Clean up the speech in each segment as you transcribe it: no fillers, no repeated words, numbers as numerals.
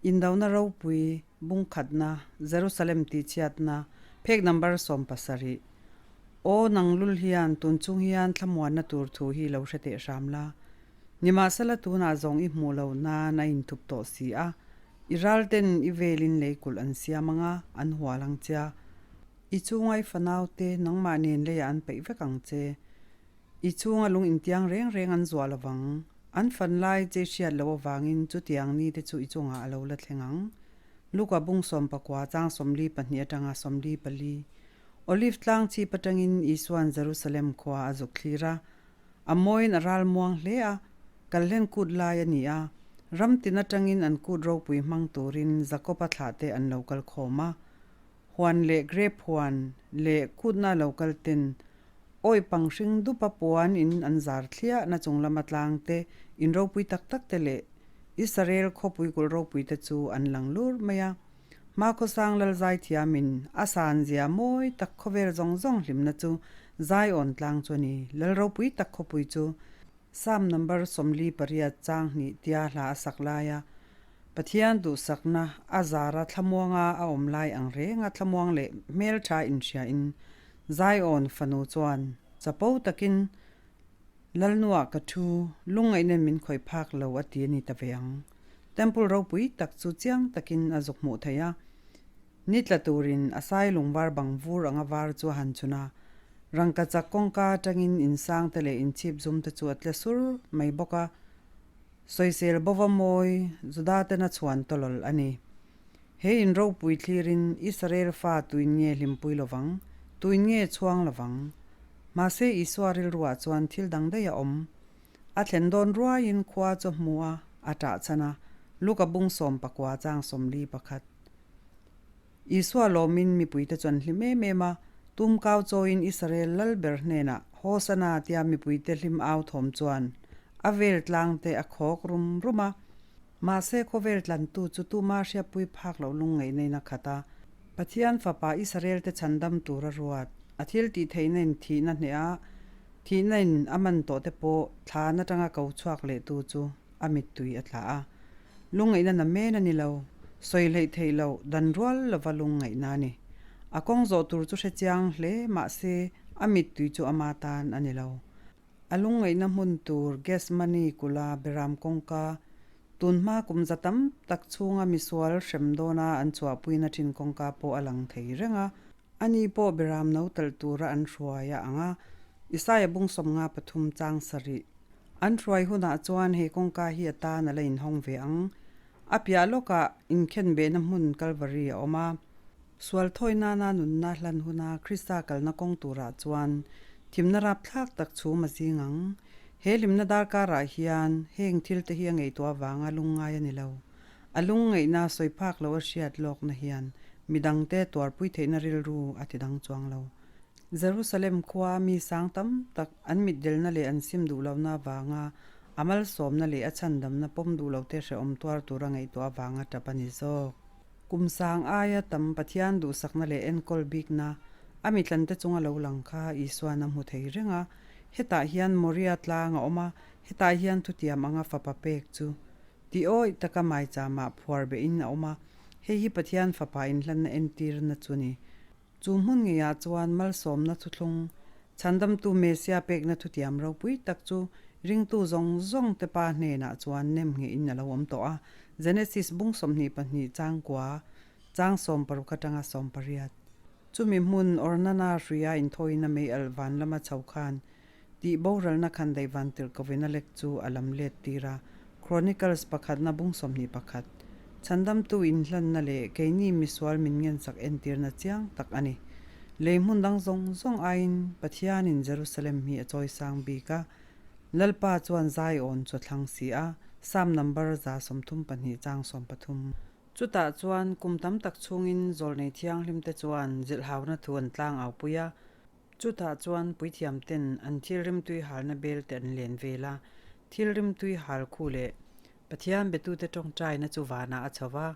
Indona ropui, bungkhatna, Jerusalem tihchhiatna, phek number 70. Aw nang lul hian tun chung hian thlamuanna tur thu hi lo hre teh hram la. Nimahsela tunah zawng i hmuh loh nan a inthup tawh si a, i ralten i velin leikulh an siam ang a, an hual ang che a. I chunga i fanaute nangmah nen leiah an peih vek ang che. I chhunga lung intiang reng reng an zuah lovang. An fan lai che hriat loh avangin chutiang ni te chu i chungah a lo la thleng ang. Luka bung 19 chang 42 atanga 44. Olive tlang chhip atangin Isua'n Jerusalem khua a zuk thlir a. A mawiin a ral muang hle a, kalhlen kut lai a ni a. Ram tin atangin an kut ropui hmang turin Jakob-a thlahte an lo kal khawm a. Huan leh grape huan leh kutna lo kal ten awi pang hring dupa puan in an zar thliah na chung lama tlang te, in ropui tak tak te leh Israel khawpui kulh ropui te chu an lang lur mai a. Hmakhawsang lal zaithiam in a san zia mawi tak khawvel zawng zawng hlimna chu Zion tlang chu a ni. Lal ropui tak khawpui chu Psalm number 48 chang hnih tia hla a sak lai a, Pathian duhsakna a zara thlamuanga a awm lai ang renga thlamuang leh hmeltha inhria in Zion fanu chuan chapo takin Lalnuah ka thu lungngaihna min khawih phak lo a ti a ni ta ve ang. Temple ropui tak chu chiang takin a zuk hmuh theih a, ni tla turin a sai lungvar bang vur anga var chu a han chhun a, rangkachak kawngka atangin insang te leh inchhip zum te chu a tle sur mai bawk a. Sawisel bova mawi Juda tena chhuan tawlawl a ni. He in ropui thlirin Israel fa tuin nge hlimpui lovang, tuin nge chhuang lovang? Mahse Isua rilruah chuan thil dang daih a awm. A thlen dawn ruaiin khua chu a hmu a, a ṭah chhan a, Luka bung 19 chang 41. Isua lawmin mipuite chu an hlim em em a, tumkau chawiin Israel lal ber hnenah Hosana tia mipuite hlim au thawm chuan a vel tlangte a khawk rum rum a. Mahse khawvel tlantu chu tuma hriatpui phak loh lungngaihna in a khat a, Pathian fapa Israel-te chhandam tur a ruat. A thil tih theihna in thihna hneh a, thihna in a man tawh te pawh thlan atanga ko chhuak leh tu chu a mittui a tla a. Lungngaihna na men a ni lo, sawi hleih theih loh dan rual lova lungngaihna a ni. A kawng zawh tur chu hre chiang hle mahse a mittui chu ama tan a ni lo. A lungngaihna hmun tur Gethsemane kula beram kawngka, tunhma kum za tam tak chhunga misual hrem dawna an chhuahpuina thin kawngka pawh a lang thei reng a. Ani pawh beram no talh tura an hruai a ang a, Isaia bung 53 chang sarih. An hruai hunah chuan he kawngka hi a tan a la inhawng ve ang. A piah lawkah inkhenbehna hmun Kalvari a awm a. Sual thawi nana nunna hlan huna Krista kalna kawng turah chuan thimna rapthlak tak chhum a zing ang. He hlimna darkarah hian heng thilte hi a ngaihtuah avanga lungngai a ni lo. A lungngaihna sawi phak loh a hriat lawkna hian midangte tuarpui theihna rilru a ti dang chuang lo. Jerusalem khua mi sang tam tak an mitdelna leh an sim duh lohna avanga a malsawmna leh a chhandamna pawm duh lote hrehawm tuar tura ngaihtuah avanga tap a ni zawk. Kum sang aia tam Pathian duhsakna leh enkawl bikna a mitlante chunga lo lang kha Isua'n a hmu thei reng a. Hetah hian Moria tlang a awm a, hetah hian thutiam anga fapa pek chu Ti awih taka maichama phuar behin a awm a, hei hi Pathian Fapa inhlanna entirna chu a ni. Chu hmun ngeiah chuan malsawmna thuthlung, Chhandamtu Mesia pekna thutiam ropui tak chu ringtu zawng zawngte Pa hnenah chuan nem ngeihin a lo awm tawh a, Genesis bung 22 chang kua, chang 60 atanga 80. Chumi hmun Ornana hruia inthawina mei alh van lama chho khan Tih boralna khan daihvan tirh kovina lek chu a lam let tir a, Chronicles pakhatna bung 21. Chhandamtu inhlanna leh keini misual min ngensak entirna chiang tak a ni. Lei hmun dang zawng zawng aiin Pathianin Jerusalem hi a chawisang bik a, Lalpa chuan Zion chu a thlang si a, Psalm number 132 chang 13. Chutah chuan kum tam tak chhungin zawlnei thianghlimte chuan zilhhauna thu an tlangaupui a, Chutah chuan puithiam ten an thil rimtui halna bel te an len vel a, thil rimtui hal khu leh Pathian betute tawngtaina chu vanah a chho va.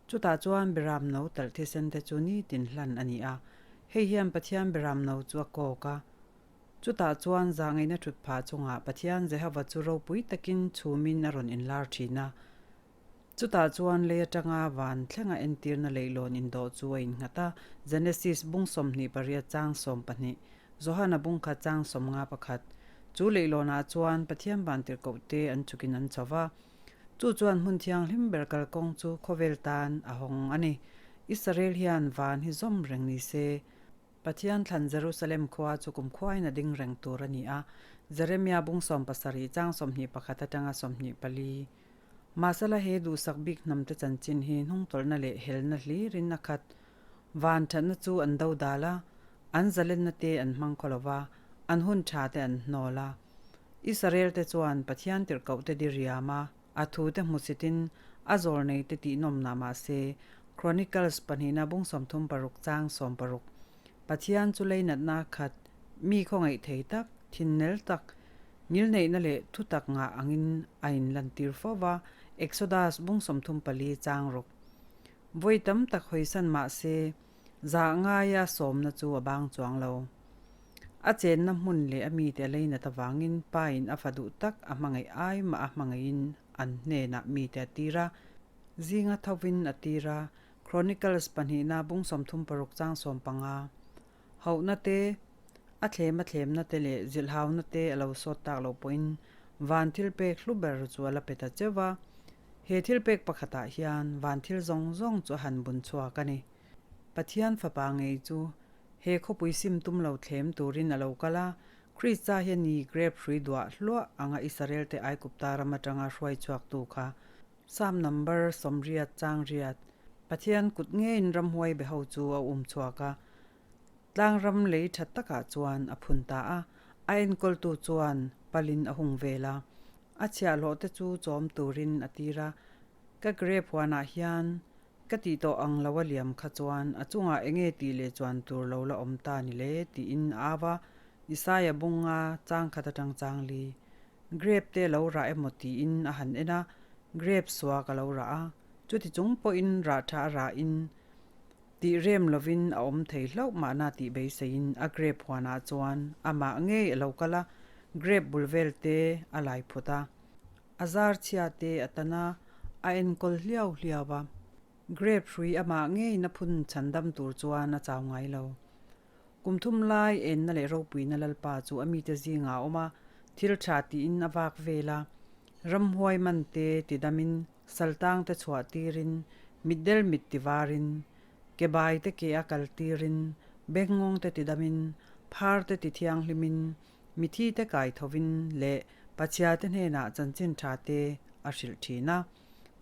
Chutah chuan Beram no talh thisen te chu nitin hlan a ni a, hei hian Pathian Beram no chu a kawk a. Chutah chuan zahngaihna thut phah chungah Pathian Jehova chu ropui takin chhumin a rawn inlar thin a. Chutah chuan lei atanga van thlenga entirna leihlawn indawh chu a innghat a, Genesis bung 28 chang 12, Johana bung khat chang 51. Chu leihlawnah chuan Pathian vantirhkohte an chukin an chho va. Chu chuan hmun thianghlim ber kalkawng chu khawvel tan a hawng a ni. Israel hian van hi zawm reng ni se. Pathian thlan Jerusalem khua chu kum khuain a ding reng tur a ni a, Jeremia bung 70 chang 21 atanga 24. Mahsela he duhsak bik hnamte chanchin hi hnungtawlhna leh helna hlirin a khat. Van thatna chu an do dal a, an zalenna te an hmang khaw lo va, an hun tha te an hnawl a. Israel te chuan Pathian tirhkoh te diriam a, a thu te hmusitin a zawlnei te tihnawmnah mahse, Chronicles pahnihna bung 36 chang 16, Pathian chu leinatna khat, mi khawngaih thei tak, thinnel tak, ngilneihna leh thutak ngah angin a inlantir fo va, Exodus bung 34 chang ruk. Vawi tam tak hawisan mah se, zah ngaia sawmna chu a bang chuang lo. A chenna hmun leh a mite a leinat avangin pain a fa duh tak a hmangaih ai mah a hmangaihin an hnenah mite a tir a, zinga thovin a tir a, Chronicles pahnihna bung 36 chang 15. Hauhna te, a thlem a thlemna te leh zilhhauna te a lo sawt tak loh pawhin van thil pek hlu ber chu a la pe ta cheu va. He thil pek pakhatah hian van thil zawng zawng chu a han bun chhuak a ni. Pathian fapa ngei chu he khawpui sim tum lo thlem turin a lo kal a, Krista hian ni grep hrui duah hluah anga Israel te Aigupta ram atanga hruai chhuaktu kha Psalm number 80 chang riat, Pathian kut ngeiin ramhuai be ho chu a um chhuak a, tlangram lei tha takah chuan a phun ta a, a enkawltu chuan palin a hung vel a, a chhiahhlawh te chu chawm turin a tir a, ka grape huanah hian ka tih tawh ang lo a liam kha chuan a chungah enge tih leh chuan tur lo la awm ta ni le tiin a au a, Isaia bunga chang khat atang chang li. Grape te lo rah emaw tiin a han en a, grape suak a lo rah a, chuti chung pawhin rah tha a rahin tih rem lovin a awm thei hlauh mahna tih beiseiin a grape huanah chuan amah ngei a lo kal a, grape bul vel te a lai phut a, a zar chhia te a tan a, a enkawl hliau hliau a. Grape hrui amah ngeiin a phun chhandam tur chuan a chau ngai lo. Kum thum lai enna leh ropuina Lalpa chu a mite zingah a awm a, thil tha tiin a vak vel a, ramhuai man te tidamin, saltang te chhuah tirin, mitdel mit tivarin, ke bai te ke a kal tirin, bengngawng te tidamin, phar te tithianghlimin, mithi te kai thovin leh Pachhia te hnenah chanchin tha te a hrilh thin a.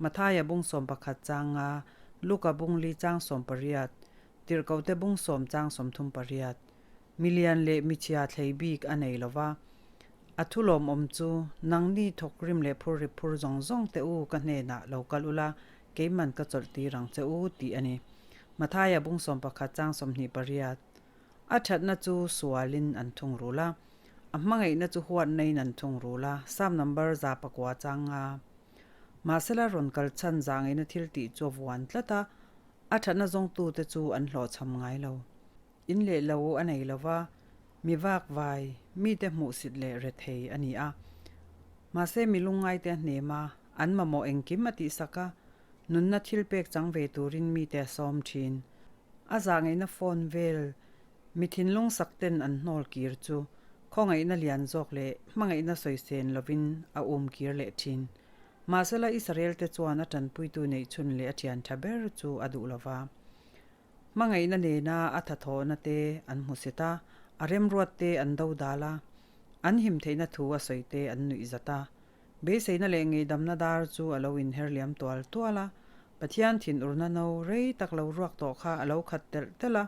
Mathaia bung 11 chang nga, Luka bung li chang 18, Tirhkohte bung sawm chang 38, Milian leh michhia thlei bik a nei lo va. A thu lawmawm chu, Nangni thawk rim leh phur ri phur zawng zawng te u ka hnenah lo kal ula, keiman ka chawlh tir ang che u, tih a ni. Mathaia bung 11 chang 28, A thatna chu sualin an thung rul a, a hmangaihna chu huatnain an thung rul a, Psalm number 109 chang nga. Mahsela rawn kal chhan zahngaihna thil tih chu a vuan tlat a, A thatna zawngtute chu an hlawhchham ngai lo. In leh lo a nei lo va, mi vakvai, mite hmuhsit leh rethei a ni a. Mahse mi lungngaite a hnem a, an mamawh engkim a tihsak a, nunna thil pek chang ve turin mite a sawm thin. A zahngaihna phone vel mi thinlung sak ten an hnawl kir chu khawngaihna lian zawk leh hmangaihna sawisen lovin a um kir leh thin. Mahsela Israel-te chuan a tanpuitu neih chhun leh a thian tha ber chu a duh lo va. Hmangaihna nena a thathawhna te an hmu set a, a remruat te an do dal a, an him theihna thu a sawi te an nuih zat a. Beiseina leh ngeihdamna dar chu a lo inher liam tual tual a, Pathian thinurna no rei tak lo ruak tawh kha a lo khat telh telh a.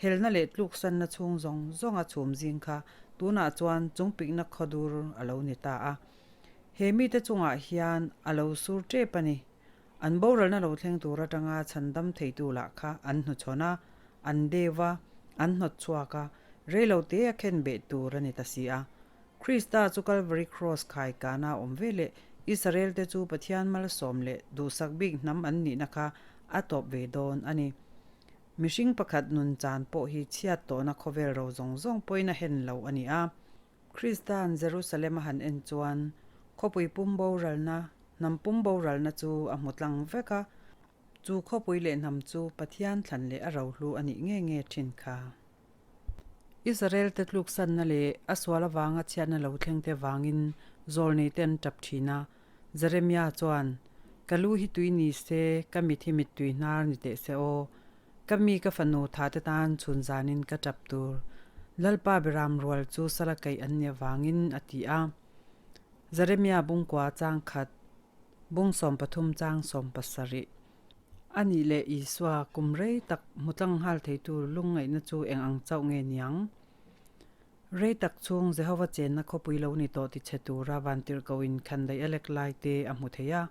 Helna leh tluksanna chhung zawng zawng a chhum zing kha tunah chuan chungpikna khawdur a lo ni ta a. He mite chungah hian a lo sur tep a ni. An boralna lo thleng tur atanga chhandam theitu lah kha an hnuchhawn a, an deu a, an hnawt chhuak a, reilo te a khen beh tur a ni ta si a. Krista chu Kalvari Kraws khai kana awm ve leh Israel te chu Pathian malsawm leh duhsak bik hnam an nihna kha a tawp ve dawn a ni. Mihring pakhat nun chan pawh hi chhiat tawhna khawvel ro zawng zawng pawhin a hen lo a ni a. Krista'n Jerusalem a han en chuan khawpui pum boralna, Hnam pum boralna chu a hmu tlang vek a, chu khawpui leh hnam chu Pathian thlan leh a rohlu a nih nge nge thin kha. Israel te tluksanna leh a sual avanga chhiatna lo thleng te vangin zawlnei te an tap thin a, Jeremia chuan, Ka lu hi tui ni se, ka mit hi mittui hnar ni teh se aw. Ka mi ka fanu tha te tan chhun zanin ka tap tur. Lalpa Beram rual chu sala kaih an nih avangin a ti a. Jeremia bungkua chang khat, bung 13 chang 17. A nih leh Isua kum rei tak hmu tlang nghal theitu lungngaihna chu eng ang chauh nge niang? Rei tak chhung Jehova chenna khawpui lo ni tawh tichhe tura vantirhkoh in khandaih a lek lai te a hmu thei a.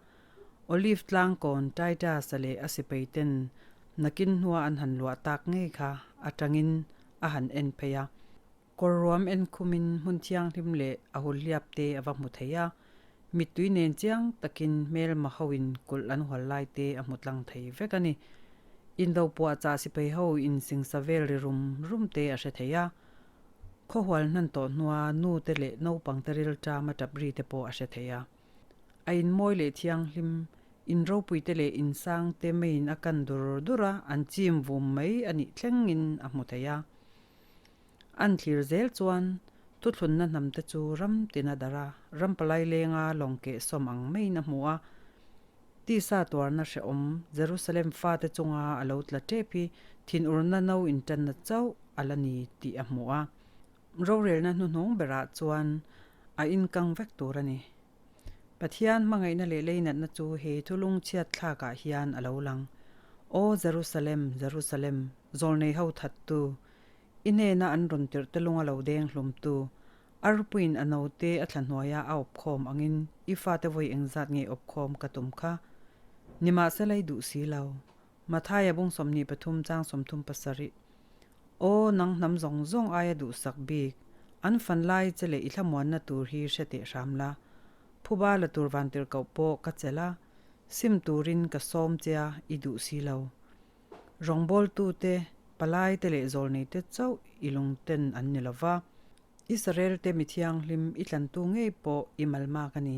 Olive tlang kawn Titus-a leh a sipai ten nakin hnua an han luah tak ngei kha atangin a han en phei a. Kawr ruam en khumin hmun thianghlim leh a hulhliap te a va hmu thei a. Mittui nen chiang takin hmelma hoin kulh an hual lai te a hmu tlang thei vek a ni. Indo puahchah sipai ho insingsa vel ri rum rum te a hre thei a. Khawhual hnan tawh hnua nu te leh naupang te rilṭam a ṭap ri te pawh a hre thei a. A inmawi leh thianghlim, in ropui te leh in sang te meiin a kan dur dur a, an chim vum mai a nih thlengin a hmu thei a. An thlir zel chuan thuthlunna hnam te chu ram tin a darh a, ram palai lenga lawng keh sawm ang maiin a hmu a. Tisa tuarna hrehawm Jerusalem fate chunga a lo tla tep hi thinurna no intanna chauh a la ni tih a hmu a. Rorelna hnuhnung berah chuan a inkang vek tur a ni. Pathian hmangaihna leh leinatna chu he thulung chhiat thlakah hian a lo lang. Aw Jerusalem, Jerusalem, zawlnei ho thattu, i hnena an rawn tirh te lunga lo deng hlumtu, a rupuiin a note a thla hnuaia a awp khawm angin i fate vawi engzat nge awp khawm ka tum kha? Nimahsela i duh si lo. Mathaia bung 23 chang 37. Aw, nang hnam zawng zawng aia duhsak bik, an fan lai che leh i thlamuanna tur hi hre teh hram la. Phuba la tur vantirhkoh pawh ka chelh a, sim turin ka sawm che a, i duh si lo. Rawngbawltute, palaite leh zawlneite chauh i lungten an ni lo va, Israelte mi thianghlim i tlantu ngei pawh i malmak a ni.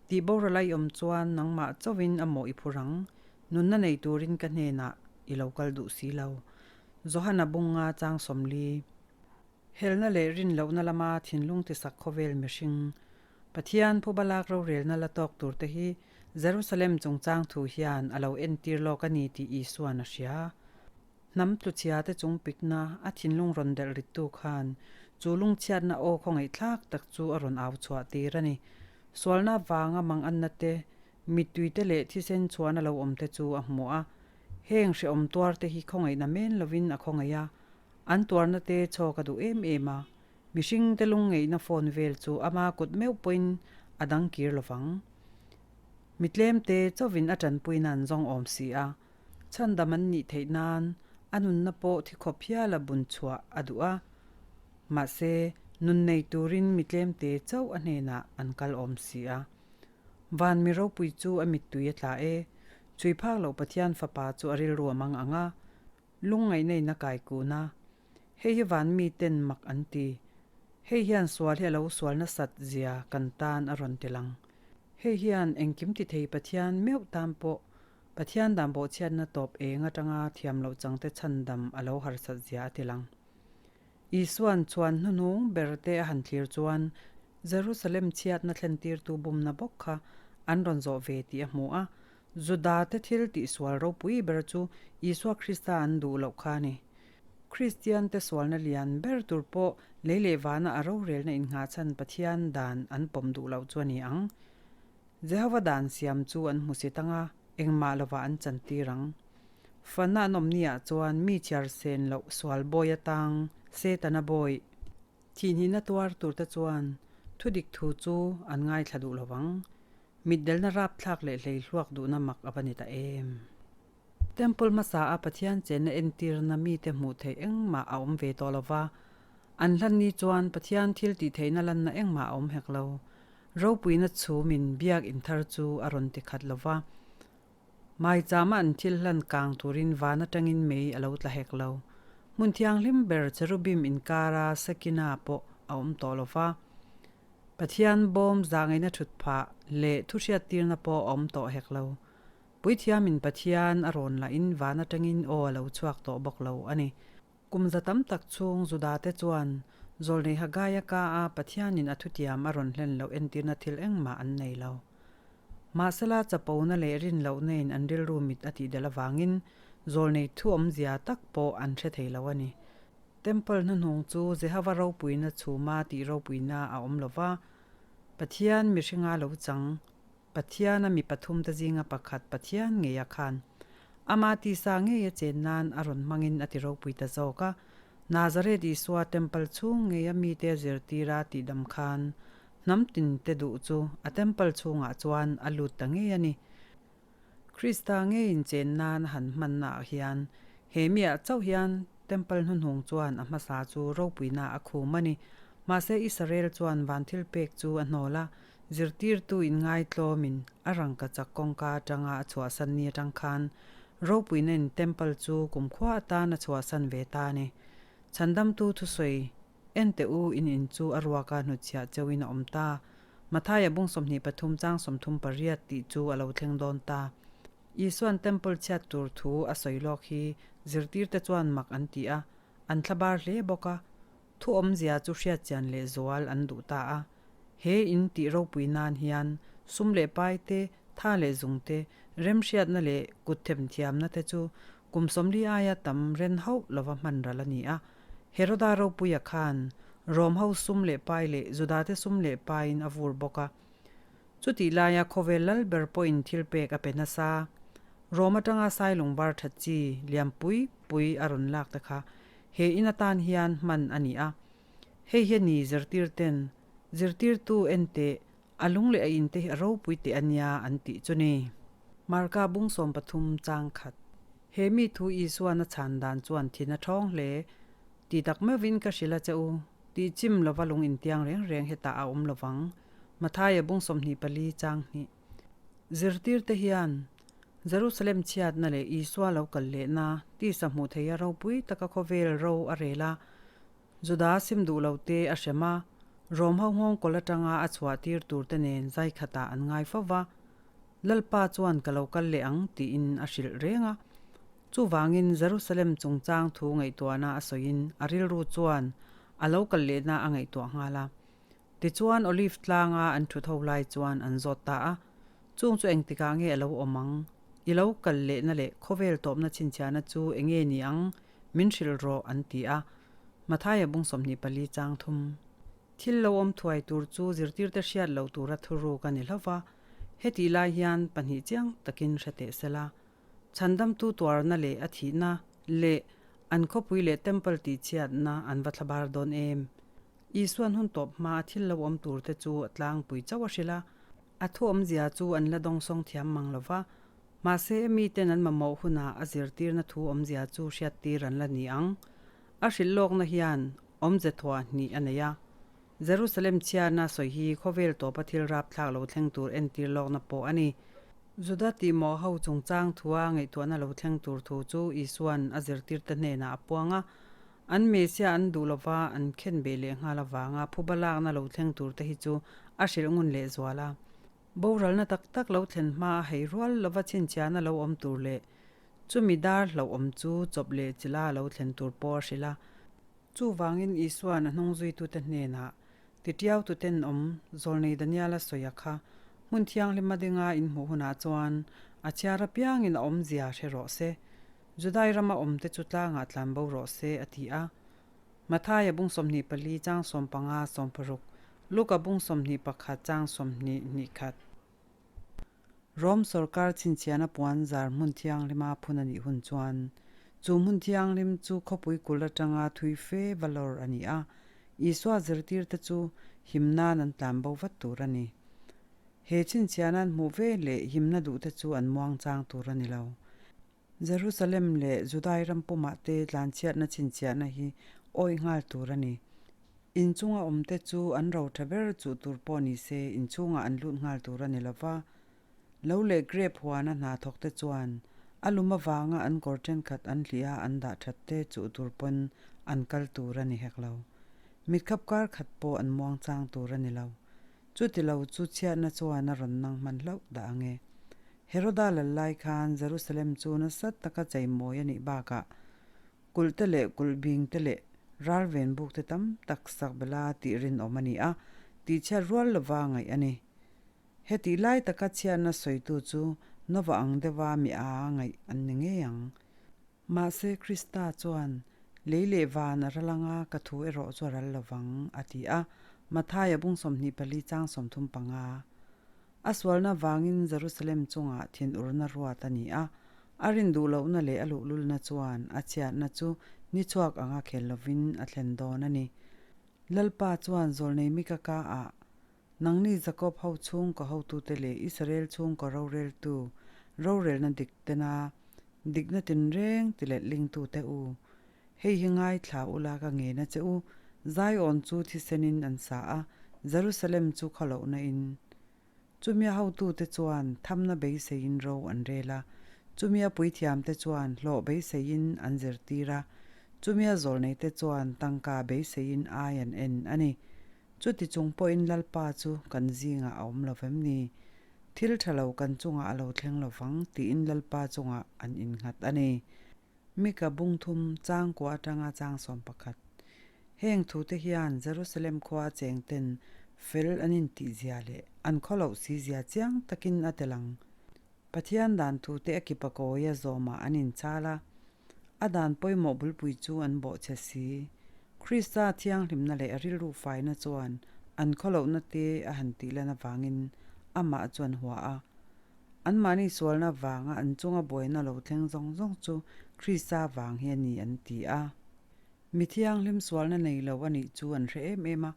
Tih boral a i awm chuan nangmah chauhin a mawh i phur ang, nunna nei turin ka hnenah i lo kal duh si lo. Johana bunga chang 40. Helna leh rinlohna lama thinlung tisak khawvel mihring, Pathian phubalak rorelna la tawk turte hi Jerusalem chungchang thu hian a lo entir lawk a ni tih Isuan a hria. Hnam tluchhia te chung pikna a thinlung rawn delh rittu khan chu lungchhiatna aw khawngaihthlak tak chu a rawn au chhuah tir a ni. Sualna vanga manganna te, mittui te leh thisen chhuahna lo awm te chu a hmu a. Heng hrehawm tuar te hi khawngaihna men lovin a khawngaih a, an tuarna te chhawk a duh em em a. Mihring te lungngeihna phone vel chu ama kut meuh pawhin a dang kir lovang. Mi tlem te chauhin a tanpuina an zawng awm si a. Chhandam an nih theih nan a nunna pawh thi khawp hiala bun chhuah a duh a, mahse nun nei turin mi tlemte chauh a hnenah an kal awm si a. Van mi ropui chu a mittui a tla e, chui phak loh Pathian fapa chu a rilru a mang ang a, lungngaihna in a kai kun a. Hei hi van miten mak an ti. Hei hian sual hi a lo sual nasat zia kan tan a rawn ti lang. Hei hian engkim ti thei Pathian meuh tan pawh Pathian dan bawhchhiatna tawp eng atanga thiam loh changte chhandam a lo harsat zia a ti lang. Isua'n chuan hnuhnung ber te a han thlir chuan Jerusalem chhiatna thlentirtu bumna bawk kha an rawn zawh ve tih a hmu a, Juda te thil tihsual ropui ber chu Isua Krista an duh loh kha a ni. Kristian te sualna lian ber tur pawh lei leh vana a rorelna innghahchhan Pathian dan an pawm duh loh chu a ni ang. Jehova dan siam chu an hmu si tang a, engmah lovah an chantir ang. Fana an awm niah chuan mi chhiar sen loh sual bawi atang Setana bawi thihnihna tuar turte chuan thudik thu chu an ngaithla duh lo vang. Mitdelna rapthlak leh hleihluak duhna mak a va ni ta em! Temple hmasa a Pathian chenna entirna mite hmuh theih engmah a awm ve tawh lo va, an hlan ni chuan Pathian thil tih theihna lanna engmah a awm hek lo. Ropuina chhumin biak inthar chu a rawn ti khat lo va, maichama an thil hlan kang turin van atangin mei a lo tla hek lo. Hmun thianghlim ber cherubim inkara Shekinah pawh a awm tawh lo va. Pathian bawm zahngaihna thut phah leh thuhriattirna pawh a awm tawh hek lo. Puithiamin Pathian a rawn lahin van atangin aw a lo chhuak tawh bawk lo a ni. Kum za tam tak chhung Judate chuan Zawlnei Hagaia ka a Pathianin a thutiam a rawn hlen loh entirna thil engmah an nei lo. Mahsela chapona leh rin lohna in an rilru mit a tih del avangin Zawlnei thu awmzia tak pawh an hre thei lo a ni. Temple hnuhnung chu Jehova ropuina chhuma tih ropuina a awm lo va, Pathian mihringa lo chang, Pathiana mi pathumte zinga pakhat Pathian ngeia khan ama tisa ngeia chen nan a rawn hmangin a ti ropui ta zawk a. Nazareth Isua temple chhung ngeia mite zirtira tihdam khan hnam tinte duh chu a temple chhungah chuan a lut ta ngei a ni. Krista ngeiin chen nan a han hmannaah hian he miah chauh hian temple hnuhnung chuan a hmasa chu ropuina a khum a ni. Mahse Israel chuan van thilpek chu a hnawl a, Zirtirtu inngaitlawmin a rangkachak kawngka atanga a chhuahsan ni atang khan ropuina in temple chu kumkhua atan a chhuahsan ve ta a ni. Chhandamtu thusawi, En teh u, in in chu a ruaka hnutchhiah cheuhin a awm ta. Mathaia bung 23 chang 38 tih chu a lo thleng dawn ta. Isuan temple chhiat tur thu a sawi lawk hi zirtirte chuan mak an ti a, an thlabar hle bawk a. Thu awmzia chu hriatchian leh zual an duh ta a. He in tih ropui nan hian sum leh pai te, tha leh zung te, remhriatna leh kut themthiamna te chu kum 40 aia tam ren hauh lova hman ral a ni a. Heroda ropuia khan Rom ho sum leh pai leh Judate sum leh paiin a vur bawk a. Chutih laia khawvel lal ber pawhin thil pek a pe nasa. Rom atanga sailung var that chi lian pui pui a rawn lak te kha he in atan hian hman a ni a. Hei hi a ni zirtirten, Zirtirtu en teh, a lung leh a in te hi a ropui teh a nia an tih chu ni. Marka bung 13 chang khat. He mi thu Isuan a chhan dan chuan thin a thawng hle. Ti tak meuhin ka hrilh a che u, tih chim lova lung intiang reng reng hetah a awm lovang. Mathaia bung 24 chang hnih. Zirtirte hian Jerusalem chhiatna leh Isua lo kal lehna tisa hmuh theia ropui taka khawvel ro a rel a, Juda sim duh lo te a hrem a, Rom ho nghawngkawl atanga a chhuah tir tur te nen zai khatah an ngai fo va, Lalpa chuan ka lo kal leh ang tiin a hrilh reng a. Chuvangin Jerusalem chungchang thu ngaihtuahna a sawiin a rilru chuan a lo kal lehna a ngaihtuah nghal a. Tichuan Olive tlanga an thut ho lai chuan an zawt ta a, Chung chu engtikah nge a lo awm ang? I lo kal lehna leh khawvel tawpna chhinchhiahna chu enge ni ang? Min hrilh rawh, an ti a. Mathaia bung 24 chang thum. Thil lo awm thuai tur chu zirtirte hriat loh tura thuruk a ni hlauh va, hetih lai hian pahnih chiang takin hre teh sela. Chhandamtu tuarna leh a thihna leh an khawpui leh temple tihchhiatna an va thlabar dawn em? Isuan hun tawp hmaa thil lo awm turte chu a tlangpui chauh a hrilh a, a thu awmzia chu an la dawngsawng thiam mang lo va. Mahse, miten an mamawh hunah a zirtirna thu awmzia chu hriattir an la ni ang. A hrilh lawkna hian awmze thuah hnih a nei a. Jerusalem chhiarna sawi hi khawvel tawpa thil rapthlak lo thleng tur entir lawkna pawh a ni. Juda tihmawh ho chungchang thua ngaihtuahna lo thleng tur thu chu Isuan a zirtirte hnenah a puang a. An Messiah an duh lova an khen beh leh nghal avanga phuba lakna lo thleng tur te hi chu a hrilh ngun leh zual a. Boralna tak tak lo thlen hma a hei rual lova chhinchhiahna lo awm tur leh chumi dar hlauhawm chu chawp leh chila lo thlen tur pawh a hrilh a. Chuvangin Isua'n a hnungzuitute hnenah, Titiaututen awm, Zawlnei Daniela sawia kha hmun thianghlima dinga inhmuh hunah chuan a chhiar apiangin a awmzia hre rawh se. Judai rama awmte chu tlangah tlan bo rawh se, a ti a. Mathaia bung 24 chang 15 16, Luka bung 21 chang 20 hnih khat. Rom sorkar chhinchhiahna puan zar hmun thianghlima phun a nih hun chuan, chu hmun thianghlim chu khawpui kulh atanga thui fe va lawr a ni a, Isua zirtirte chu him nan an tlan bo vat tur a ni. He chhinchhiahna an hmuh ve leh himna duhte chu an muang chang tur a ni lo. Jerusalem leh Judai ram pumah te tlanchhiatna chhinchhiahna hi awih nghal tur a ni. Inchunga awmte chu an ro tha ber chuh tur pawh ni se inchhungah an lut nghal tur a ni lo va. Lo leh grape huana hna thawkte chuan a lum avanga an kawr thenkhat an hlih a an dah that te chuh tur pawn an kal tur a ni hek lo. Mitkhap kar khat pawh an muang chang tur a ni lo. Chuti lo chu chhiatna chuan a rawn nang hman hlauh dah ang e. Heroda lal lai khan Jerusalem chu nasa taka cheimawi a nih bakah kulh te leh kulh bing te leh ral ven buk te tam tak sak bela tih rinawm a ni a, tihchhiat rual lova ngaih a ni. Hetih lai taka chhiatna sawitu chu Nova ang deuha mi a ngaih an ni ngei ang. Mahse Krista chuan, Lei leh van a ral anga ka thu erawh chu a ral lovang, a ti a, Mathaia bung 24 chang 35. A sualna vangin Jerusalem chungah thinurna ruat a ni a, a rin duh lohna leh a luhlulna chuan a chhiatna chu ni chhuak anga khel lovin a thlen dawn a ni. Lalpa chuan zawlnei Mika ka ah, Nangni Jakob ho chhungkaw hotute leh Israel chhungkaw roreltu, rorelna dik tena dikna tinreng ti let lingtute u, hei hi ngaithla ula ka ngen a che u, Zion chu thisenin an sa a, Jerusalem chu khawlohna in. Chumia hotute chuan thamna beiseiin ro an rel a, chumia puithiamte chuan hlawh beiseiin an zirtir a, chumia zawlneite chuan tangka beiseiin ai an en a ni. Chuti chung pawhin Lalpa chu kan zingah a awm lo vem ni? Thil tha lo kan chungah a lo thleng lo vang tiin Lalpa chungah an innghat a ni. Mika bung thum chang kua atanga chang 11. Heng thute hian Jerusalem khua cheng ten fel an intihzia leh an khawloh sizia chiang takin a tel ang. Pathian dan thute a kipa kawia zawmah an inchal a, a dan pawimawh bulpui chu an bawhchhe si. Krista thianghlimna leh a rilru faina chuan an khawlohna te a han tih lan avangin amah chu an hua a. Anmahni sualna vanga an chunga buaina lo thleng zawng zawng chu Krista vang hi a ni an ti a. Mi thianghlim sualna nei lo a nih chu an hre em em a,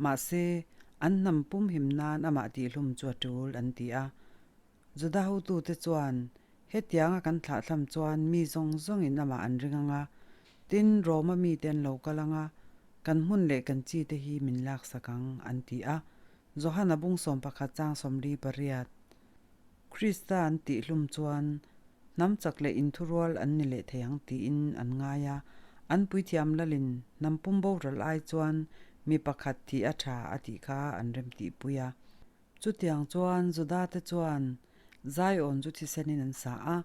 mahse, an hnam pum him nan amah tihhlum chu a tul an ti a. Juda hotute chuan, Hetianga kan thlahthlam chuan mi zawng zawngin amah an ring ang a, tin, Roma mite an lo kal ang a, kan hmun leh kan chite hi min laksak ang, an ti a. Johana bung 11 chang 48. Krista an tihhlum chuan hnam chak leh inthurual an ni leh thei ang tiin an ngai a, an puithiam lalin hnam pum boral ai chuan mi pakhat thih a tha a tih kha an remtihpui a. Chutiang chuan Judate chuan Zion chu thisenin an sa a,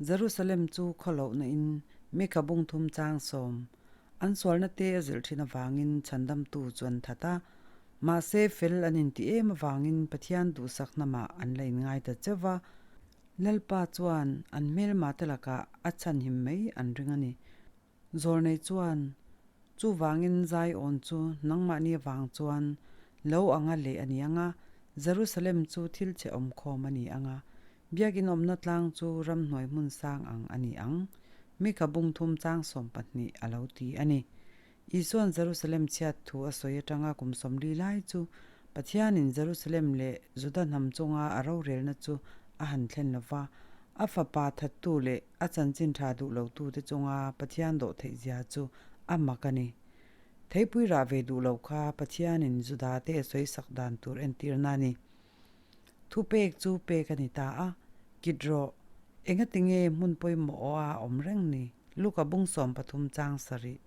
Jerusalem chu khawlohna in Mika bung thum chang 10 an sualna te a zilh thin avangin chhandamtu chu an that a, mahse fel an inti em avangin Pathian duhsak hnamah an la inngai ta cheu va, Lalpa chuan an hmelma te lakah a chhanhim mai an ring a ni. Zawlnei chuan, Chuvangin Zion chu nangmahni avang chuan lo anga leh a ni ang a, Jerusalem chu thil chhe awmkhawm a ni ang a, Biakin awmna tlang chu ramhnuai hmun sang ang a ni ang. Mika bung thum chang 12 a lo ti a ni. Isua'n Jerusalem chhiat thu a sawi atanga kum 40 lai chu Pathianin Jerusalem leh Juda hnam chunga a rorelna chu a han thlen lo va, a fapa thattu leh a chanchin tha duh lotute chunga Pathian dawh theihzia chu a mak a ni. Theipui rah ve duh lo kha Pathianin Judate a sawisak dan tur entirna a ni. Thupek chu pek a ni ta a, Kit rawh, engatinge hmun pawimawh aw a awm reng ni? Luka bung 13 chang 7.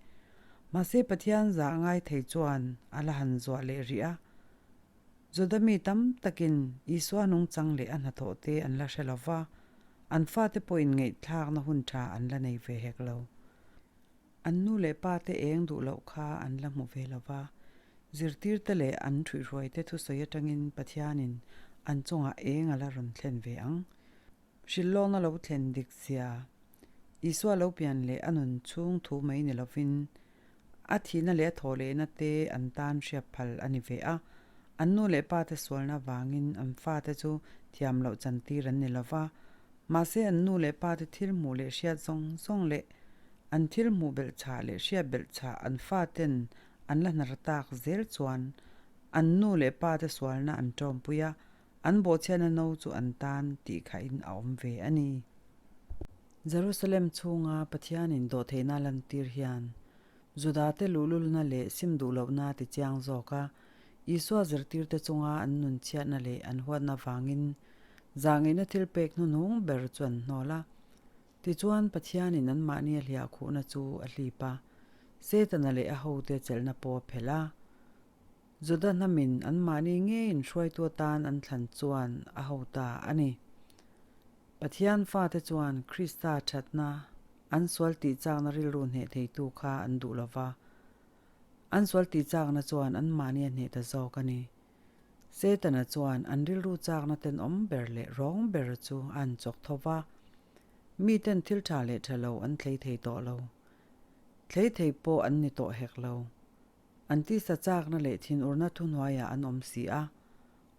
Mahse Pathian zah ngai thei chuan a la han zuah leh rih a. Juda mi tam takin Isua nungchang leh a hnathawh te an la hre lo va, an fate pawhin ngaihthlakna hun tha an la nei ve hek lo. An nu leh pa te eng duh loh kha an la hmu ve lo va, zirtirte leh an ṭhuihruaite thusawi aṭangin Pathianin an chungah eng a la rawn thlen ve ang. Hrilhlawkna lo thlen dik zia, Isua lo pian leh a nun chhung thu mai ni lovin, a thihna leh a thawhlehna te an tan hriat phal a ni ve a. An nu leh pa te sualna vangin an fate chu thiam loh chantir an ni lo va, mahse an nu leh pa te thil hmuh leh hriat zawng zawng leh an thil hmuh belh chhah leh hriat belh chhah an faten an la hnar tak zel chuan an nu leh pa te sualna an tawmpui a, an bawhchhiatna no chu an tan tih khahin a awm ve a ni. Jerusalem chhunga Pathianin dawhtheihna lantir hian Judate luhlulna leh sim duh lohna ti chiang zawk a, Isua zirtirte chunga an nunchhiatna leh an huatna vangin zahngeihna thil pek hnuhnung ber chu an hnawl a. Tichuan, Pathianin anmahni a hliahkhuhna chu a hlip a, Setana leh a hote chelhna pawh a phelh a. Juda hnamin anmahni ngeiin hruaitu atan an thlan chuan a ho ta a ni. Pathian fate chuan Krista thatna, an sual tih chakna rilru hneh theitu kha an duh lo va. An sual tih chakna chuan anmahni a hneh ta zawk a ni. Setana chuan an rilru chakna tenawm ber leh rawng ber chu a han chawk tho va. Miten thil tha leh tha lo an thlei thei tawh lo. Thlei thei pawh an ni tawh hek lo. An tisa chakna leh thinurna thuhnuaiah an awm si a,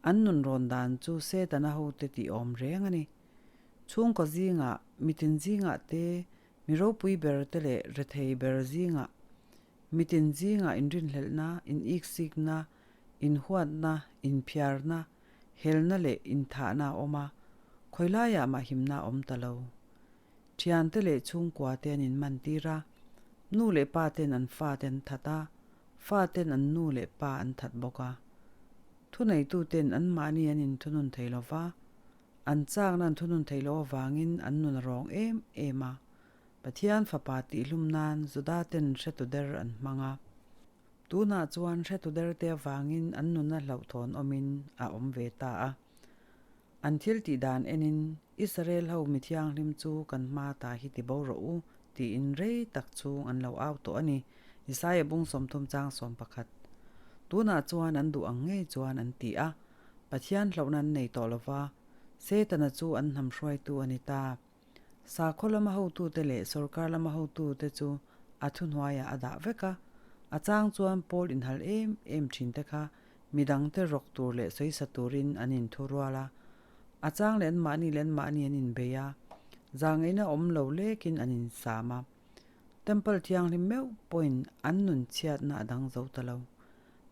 an nun rawn dan chu Setana hote tih awm reng a ni. Chhungkaw zingah, mitin zingah te, mi ropui ber te leh rethei ber zingah, mitin zingah inrinhlelhna, iniksikna, inhuatna, inphiarna, helna leh inthahna a awm a, khawilaiah mah himna a awm ta lo. Thiante leh chhungkua te an inmantir a, nu leh pa ten an fate an that a, fa ten an nu leh pa an that bawk a. Thuneitu ten anmahni an inthunun thei lo va, an chakna an thunun thei loh avangin an nun a rawng em em a. Pathian Fapa tihhlum nan Juda ten hretu der an hmang a. Tunah chuan hretu der te avangin an nunna hlauhthawn awmin a awm ve ta a. An thil tih dan enin, Israel ho mi thianghlim chu kan hma ta hi ti bo rawh u, tiin rei tak chhung an lo au tawh a ni, Isaia bung 30 chang 11. Tunah chuan an duh ang ngei chuan an ti a, Pathian hlauhna an nei tawh lo va, Setana chu an hnam hruaitu a ni ta. Sakhaw lama hotute leh sorkar lama hotute chu a thuhnuaiah a dah vek a, a chang chuan pawl inhal em em thinte kha midangte rawk tur leh sawisa turin an inthu rual a, a chang leh anmahni leh anmahni an inbei a, zahngaihna awm lo lekin an insam a. Temple thianghlim meuh pawhin an nun chhiatna a dang zo ta lo.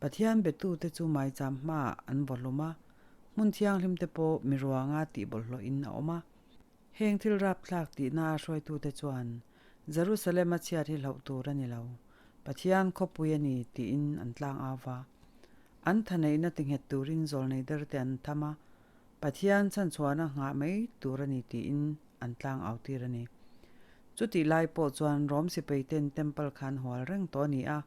Pathian betute chu maicham hmaah an vaw hlum a, hmun thianghlimte pawh mi ruanga tih bawlhhlawhin a awm a. Heng thil rapthlak tihna a hruaitute chuan Jerusalem a chhiat hi hlauh tur a ni lo, Pathian khawpui a ni tiin an tlang au va. An thaneihna tinghet turin zawlnei derte an tham a, Pathian chhanchhuahna nghah mai tur a ni tiin an tlang au tir a ni. Chutih lai pawh chuan Rom sipaiten Temple kha an hual reng tawh a ni a,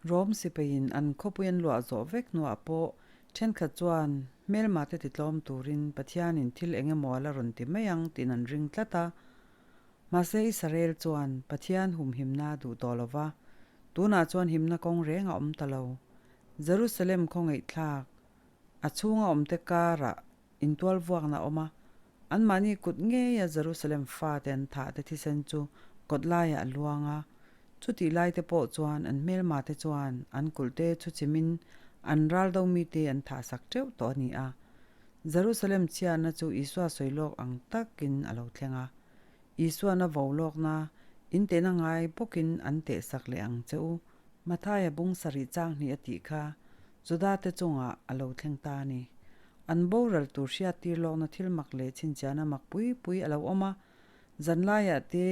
Rom sipaiin an khawpui an luah zawh vek hnuah pawh thenkhat chuan hmelmate titlawm turin Pathianin thil eng emaw a la rawn ti mai ang tiin an ring tlat a. Mahse Israel chuan Pathian humhimna a duh tawh lo va, tunah chuan himna kawng reng a awm ta lo. Jerusalem khawngaihthlak, a chhunga awmte karah Intual vuakna a awm a, anmahni kut ngeia Jerusalem fate an thah te thisen chu kawt laiah a luang a. Chutih laite pawh chuan an hmelmate chuan an kulhte chu chimin an ral do mite an thahsak teuh tawh a ni a. Jerusalem chhiatna chu Isua sawi lawk ang takin a lo thleng a. Isuan a vo lawkna in tehna ngai bawkin an tehsak leh ang che u. Mathaia bung sarih chang hnih a tih kha Judate chungah a lo thleng ta a ni. An boral tur hriattir lawkna thil mak leh chhinchhiahna mak pui pui a lo awm a, zanlaiah te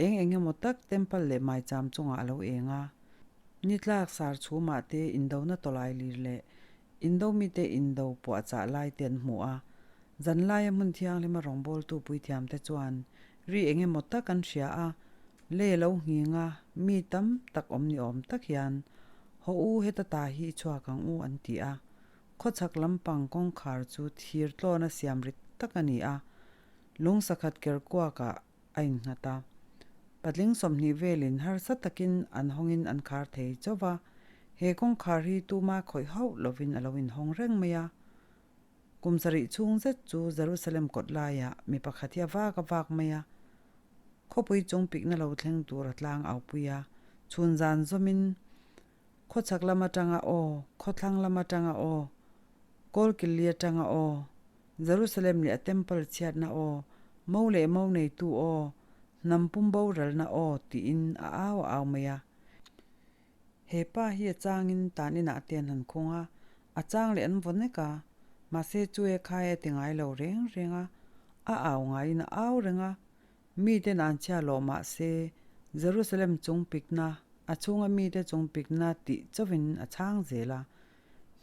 eng eng emaw tak temple leh maicham chungah a lo eng a. Nitlak sar chhumah te indona tawlai lir leh indo mite indo puahchah lai te an hmu a. Zanlaia hmun thianghlima rawngbawltu puithiamte chuan ri eng emaw tak an hria a, lei a lo nghing a, mi tam tak awm ni awm tak hian, Haw u, heta ta hi i chhuak ang u, an ti a. Khawchhak lampang kawngkhar chu thir tlawna siam rit tak a ni a, lung sakhat ker kuakah a innghat a. Patling 20 velin harsa takin an hawngin an khar thei chauh va, he kawngkhar hi tuma khawih hauh lovin a lo inhawng reng mai a. Kum sarih chhung zet chu Jerusalem kawt laiah mi pakhat hi a vak a vak mai a, khawpui chung pikna lo thleng tur a tlang aupui a, chhun zan zawmin Khawchhak lam atanga aw, khawthlang lam atanga aw, Kawlkilli atanga aw, Jerusalem leh a temple chhiatna aw, mo leh mo neitu aw, hnam pum boralna aw tiin a au a au mai a. He pa hi a changin tan inah te an han khung a, a chang leh an vaw nek a, mahse chu e khai a ti ngai lo reng reng a, a au ngaiin a au reng a, Miten an chhia loh mah se, Jerusalem chung pikna, a chhunga mite chung pikna tih chauhin a chhang zel a.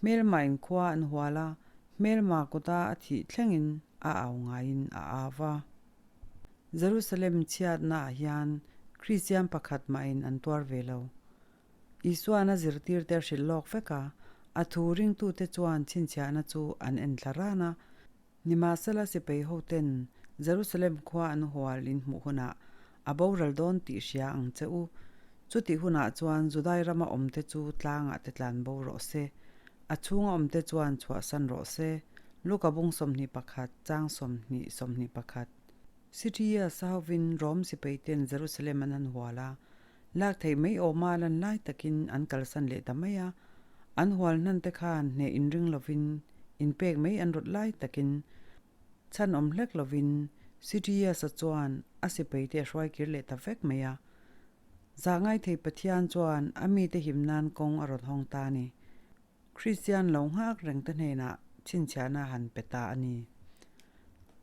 Hmelma in khua an hual a, hmelma kuta a thih thlengin a au ngaiin a au va. Jerusalem chhiatnaah hian Kristian pakhat mahin an tuar ve lo. Isuan a zirtirte a hrilh lawk vek a, A thu ringtute chuan chhinchhiahna chu an en thla ran a. Nimahsela sipai hoten Jerusalem khua an hual in hmuh hunah a boral dawn tih hria ang che u. Chutih hunah chuan Judai rama awmte chu tlangah te tlan bo rawh se. A chhunga awmte chuan chhuahsan rawh se. Luka bung 21, chang 20, 21. Siria sahovin Rom sipaiten Jerusalem an han hual a, lak theih mai awma lan lai takin an kalsan leh ta mai a. An hual hnan te khan hneh inring lovin inpek mai an rawt lai takin chhan awm hlek lovin Sirius-a chuan a sipaite a hruai kir leh ta vek mai a. Zah ngai thei Pathian chuan a mite him nan kawng a rawn hawng ta a ni. Kristian lo nghak reng te hnenah chhinchhiahna a han pe ta a ni.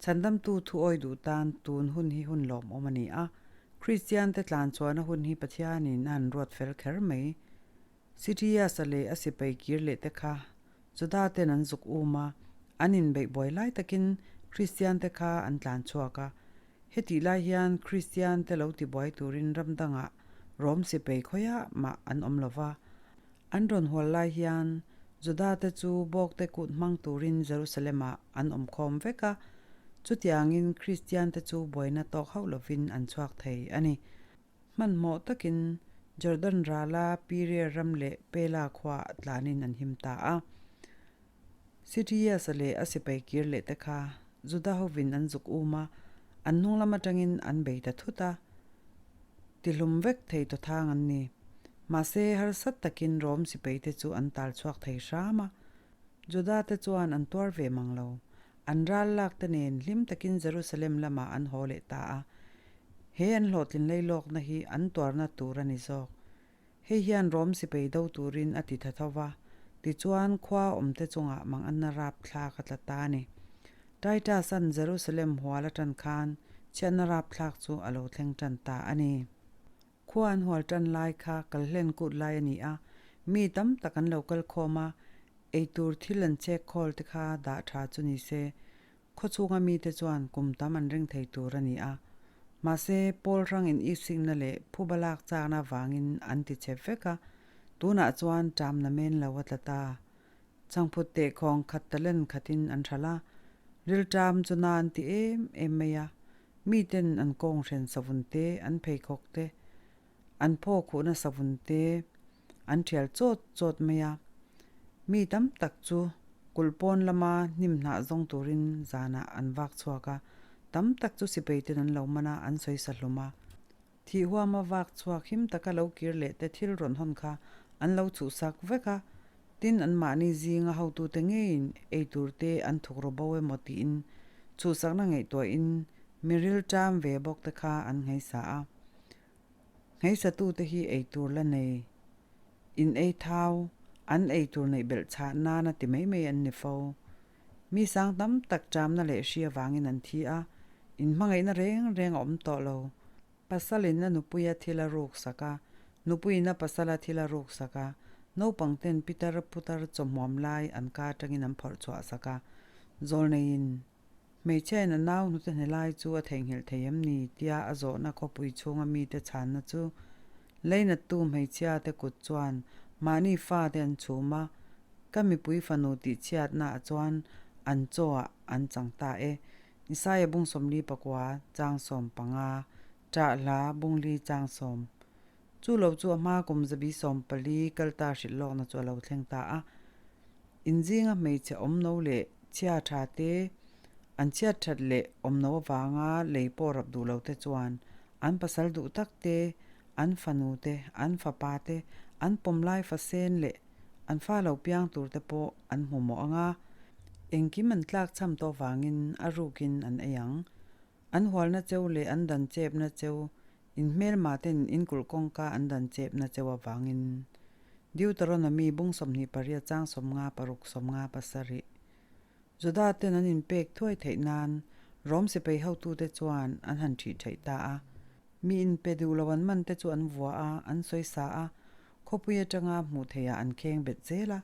Chhandamtu thuawi duh tan tun hun hi hun lawmawm a ni a, Kristian te tlan chhuahna hun hi Pathianin a han ruat fel kher mai. Sirius-a leh a sipai kir leh te kha Juda ten an zuk um a, an inbeih buai lai takin Kristian te kha an tlan chhuak a. Hetih lai hian Kristian te lo tibuai turin ram dangah Rom sipai khawiah mah an awm lo va. An rawn hual lai hian Juda te chu bawkte kut hmang turin Jerusalem-ah an awm khawm vek a, chutiangin Kristian te chu buaina tawk hauh lovin an chhuak thei a ni. Hmanhmawh takin Jordan rala Perea ram leh Pela khuaah tlanin an him ta a. Sirius-a leh a sipai kir leh te kha Juda hovin an zuk um a, an hnung lam atangin an bei ta thut a. Tihlum vek thei tawthang an ni. Mahse, harsat takin Rom sipaite chu an tal chhuak thei hram a. Juda te chuan an tuar ve mang lo. An ral lak te nen hlim takin Jerusalem lamah an haw leh ta a. He an hlawhtlin leilawkna hi an tuarna tur a ni zawk. Hei hian Rom sipai do turin a ti tha tho va, tichuan khua awmte chungah manganna rap thlak a tla ta a ni. Titus-a'n Jerusalem hual a tan khan chhiatna rap thlak chu a lo thleng tan ta a ni. Khua an hual tan lai kha kalhlen kut lai a ni a, mi tam tak an lo kal khawm a, eitur thil an chek khawl te kha dah tha chu ni se, Khawchhunga mite chuan kum tam an ring thei tur a ni a, mahse Paul hrangin isikna leh phuba lak chakna avangin an ti chep vek a, tunah chuan ṭamna men lo a tla ta. Changphut tehkhawng khat talent khatin an hralh a, rilṭam chu na an ti em em mai a, miten an kawnghren savun te, an pheikhawk te, an phaw khuhna savun te an ṭhial chawt chawt mai a. Mi tam tak chu kulh pawn lama hnim hnah zawng turin zanah an vak chhuak a, tam tak chu sipai ten an lo man a, an sawi sa hlum a. Thih huama vak chhuak him taka lo kir leh te thil rawn hawn kha an lo chhuhsak vek a, tin anmahni zinga hotute ngeiin ei tur te an thuk ru bo emaw tiin chhuhsakna ngaihtuahin mi rilṭam ve bawk te kha an ngheisa a. Hmeisatute hi eitur la nei, in ei thau, an eitur neih belh chhah nana ti mai mai an ni fo. Mi sang tam tak ṭamna leh hri avangin an thi a, in hmangaihna reng reng a awm tawh lo. Pasalin a nupuia thil a ruk sak a, nupuiin a pasala thil a ruk sak a, naupangten pitar putar chawhmuam lai an ka atangin an phawrh chhuah sak a, zawlneiin Hmeichhiain a nau hnute hne lai chu a theihnghilh thei em ni? tia a zawhna khawpui chhunga mite chhanna chu leinattu hmeichhiate kut chuan mahni fate an chhum a, ka mipui fanu tihchhiatnaah chuan an chaw-ah an chang ta e. Isaia bung 44 chang 15, ṭah hla bungli chang sawm. Chu lo chu a hma kum zabi 14 kal ta hrilh lawkna chu a lo thleng ta a. Inzinga hmeichhe awmno leh chhia tha te, an chhiat that leh awmno avanga lei pawh rap duh lo te chuan an pasal duh tak te, an fanu te, an fapa te, an pawmlai fa sen leh an fa lo piang tur te pawh an hmu mawh ang a. Engkim an tlak cham tawh vangin a rukin an ei ang. An hualna cheu leh an dan chepna cheu In hmelma ten in kulh kawngka an dan chepna cheu avangin Deuteronomy bung 28 chang 50 paruk 57. Juda ten an inpek thuai theih nan Rom sipai hotute chuan an han ṭhih ṭhaih ta a. Mi inpe duh lo an man te chu an vua a, an sawi sa a, khawpui atanga hmuh theihah an kheng bet zel a.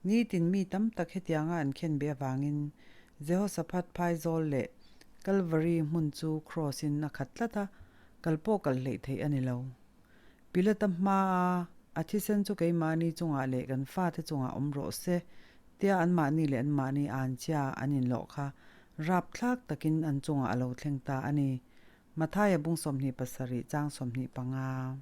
Nitin mi tam tak hetianga an khen beh avangin Jehoshaphat phaizawl leh Kalvari hmun chu kraws-in a khat tlat a, kal pawh kal hleih theih a ni lo. Pilata hmaa A thisen chu keimahni chungah leh kan fate chungah awm rawh se, tia anmahni leh anmahni anchhia an inlawh kha rapthlak takin an chungah a lo thleng ta a ni. Mathaia bung 27 chang 25.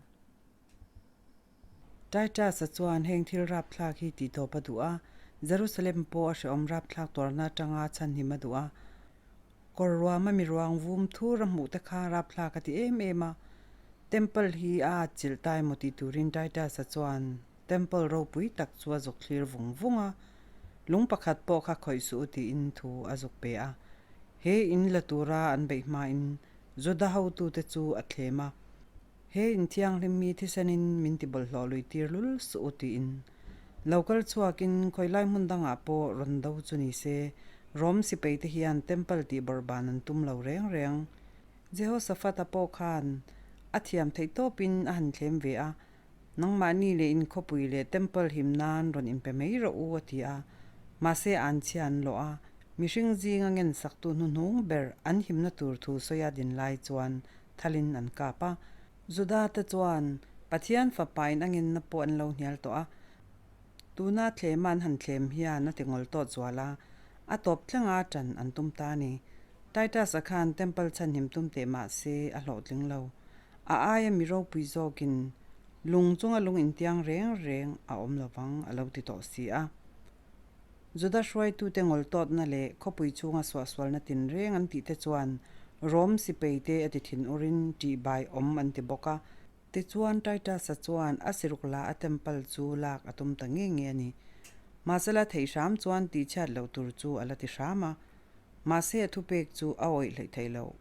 Titus-a chuan heng thil rapthlak hi tihtawp a duh a, Jerusalem pawh a hrehawm rapthlak tuarna atanga chhanhim a duh a. Kawr ruama mi ruang vum thur a hmuh te kha rapthlak a ti em em a. Temple hi a atchilh ta emaw tih turin Titus-a chuan Temple ropui tak chu a zuk thlir vung vung a, lung pakhat pawh kha khawih suh u tiin thu a zuk pe a. He in la tura an beih hmain Juda hotute chu a thlem a. He in thianghlim mi thisenin min ti bawlhhlawh lui tir lul suh u tiin lo kal chhuakin khawilai hmun dangah pawh rawn do chu ni se, Rom sipai te hian temple tih bawrhban an tum lo reng reng. Jehoshaphat-a pawh khan a thiam theih tawpin a han thlem ve a, Nangmahni leh in khawpui leh temple him nan rawn inpe mai rawh u a ti a, mahse an chhia an lawh a, mihring zinga ngensaktu hnuhnung ber an himna tur thu sawi a din lai chuan thalin an kap a. Juda-te chuan Pathian Fapain a ngenna pawh an lo hnial tawh a, tuna thlema an han thlem hian a ti ngawl tawh zual a, a tawp tlenga ṭan an tum ta a ni. Titus-a khan Temple chhanhim tum teh mah se a hlawhtling lo. A aia mi ropui zawkin lung chunga lung intiang reng reng a awm lo vang a lo ti tawh si a. Juda hruaitute ngawltawtna leh khawpui chhunga suahsualna tinreng an tihte chuan Rom sipeite a ti thin urin ṭihbai awm an ti bawk a. Tichuan Titus-a chuan a siruk la a temple chu lak a tum ta nge nge a ni. Mahsela theih hram chuan tihchhiat loh tur chu a la ti hram a. Mahse a thupek chu a awih hleih theih loh.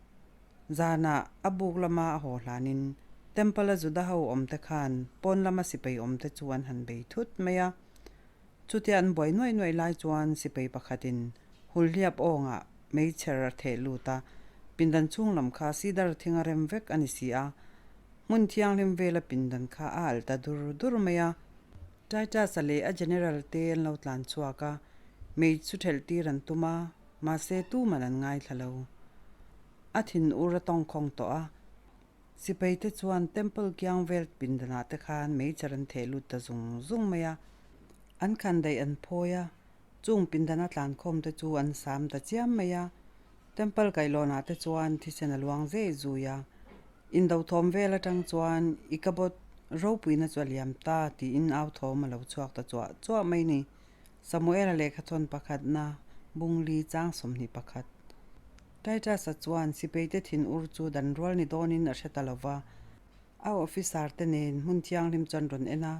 Zanah a buk lama a haw hlanin temple-a Juda ho awmte khan pawn lama sipai awmte chu an han bei thut mai a. Chutia an buai nuaih nuaih lai chuan sipai pakhatin hulhliap awngah meichher a theh lut a, pindan chhung lam kha sidar thing a rem vek a ni si a, hmun thianghlim vela pindan kha a alh ta dur dur mai a. Titus-a leh a general te an lo tlan chhuak a, mei chu thelh tir an tum a, mahse tuman an ngaithla lo. A thin ur a tawngkhawng tawh a. Sipai te chuan Temple kiang vel pindanah te khan meichher an theh lut ta zung zung mai a, an khan daih an phawi a, chung pindana tlankhawm te chu an sam ta chiam mai a, Temple kaihlawnah te chuan thisen a luang zeh zui a, indo thawm vel atang chuan Ichabod ropuina chu a liam ta tiin au thawm a lo chhuak ta chuah chuah mai ni. Samuela lehkhathawn pakhatna bungli chang 21. Titus-a chuan sipaite thinur chu dan rual ni dawnin a hre ta lo va, a officer te nen hmun thianghlim chuan rawn en a,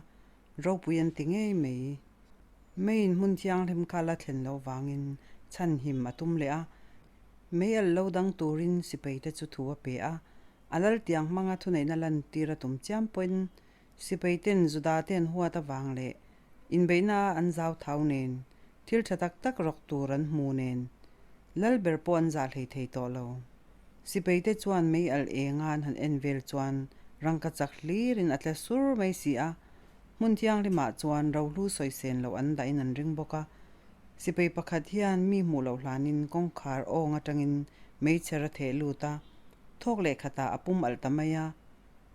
ropui an ti ngei mai. Meiin hmun thianghlim kha la thlen loh vangin chhanhim a tum leh a, mei al lo dang turin sipaite chu thu a pe a, a lal tiang hmanga thuneihna lantir a tum chiam pawhin sipaiten Juda-te an huat avang leh inbeihna an zau thau nen, thil tha tak tak rawk tur an hmu nen, lal ber pawh an zah hlei thei tawh lo. Sipaite chuan mei alh enga an han en vel chuan rangka chak hlirin a tle sur mai si a, hmun thianghlimah chuan rohlu sawisen loh an dahin an ring bawk a. Sipai pakhat hian mi hmuh loh hlanin kawngkhar awng atangin meichher a theh lut a, thawk leh khatah a pum alh ta mai a.